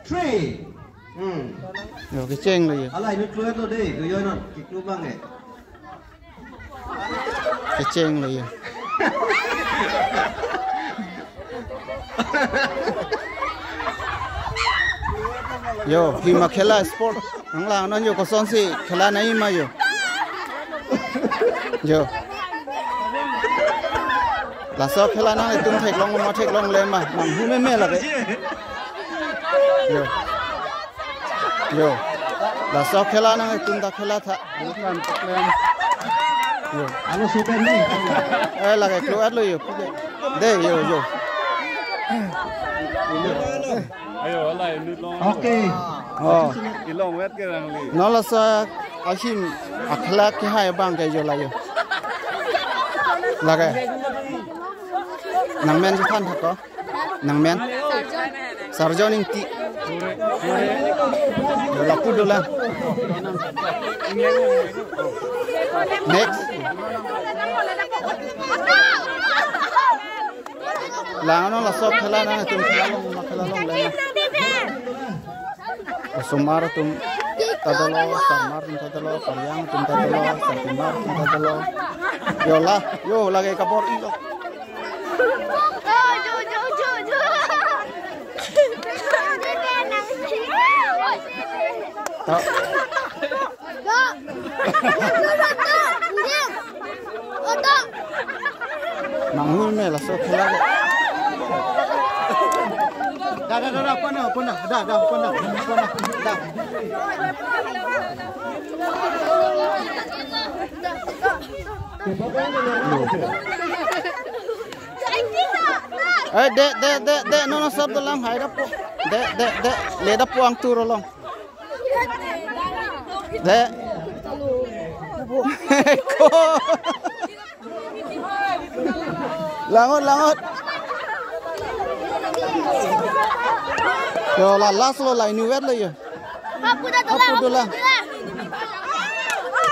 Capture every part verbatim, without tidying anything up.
Three. Hmm. Yo, kecheng lo yo. Ala, inut klui lo dei, do yo non, keklu bang eh. Kecheng lo yo. Yo, hima khela sport. Nanglang non yo, kosonsi khela nangji ma yo. Yo. Laso khela nanglitum theklong ma theklongle ma. Nang hu meme lake. Yo. Yo. Laso khela nanglitum ta khela tha. Yo. Alo super ni. Eh, lake klui lo yo. De yo yo. Ayo, ala inut long. Okay. Oh. Ilong wet ke rangli. Non laso ahim akhela kehai abang ke yo la yo. Lake. Nangmen si than thak ko. Nangmen. Sarjon Ingti. Yo, lapu dolang. Next. Lang non laso khela nanglitum khela long ma khela longle ma. Osomar atum ta dolo, Sarmar atum ta dolo, Karyang atum ta dolo, Sarpimar atum ta dolo. Yo la, yo lake kabor-i lo. Ta. Nang hu me laso khela ke. Da, da, da, da, pona, pona, da, da, pona, pona, da. Eh, de, de, de, de, non non sab dolang hai da po. De, de, de, le da po ang turo long. De. Ko. Langot, langot. Yo, la last lo, la inut wet lo yo. Apu dolang.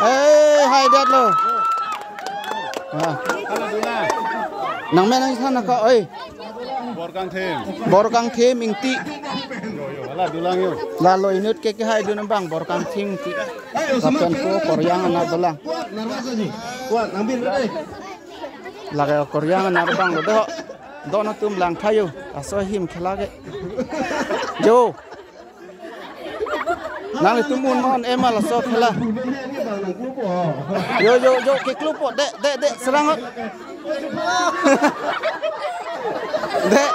Eh, haidet lo. Ah. Nangmen nangthan nang ko, oi. Borkangthim. Borkangthim Ingti. Yo, yo, ala dolang yo. Lalo inut ke kehai dun abang Borkangthim Ingti. Kapten ko Koryang anak dolang. Kuat, narwasa ji. Kuat, nang bin deh. Lake Koryang anak abang lo do. Don atum lang tha yo. Laso ahim khela ke. Yo. Nanglitum un non ema laso khela. Yo, yo, yo, keklu po, de, de, de, serang. De.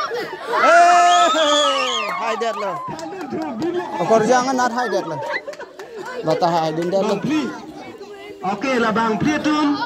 Eh, haidet lo. Koryang anak haidet lo. Lata haidundet lo. Okay, labang phli atum.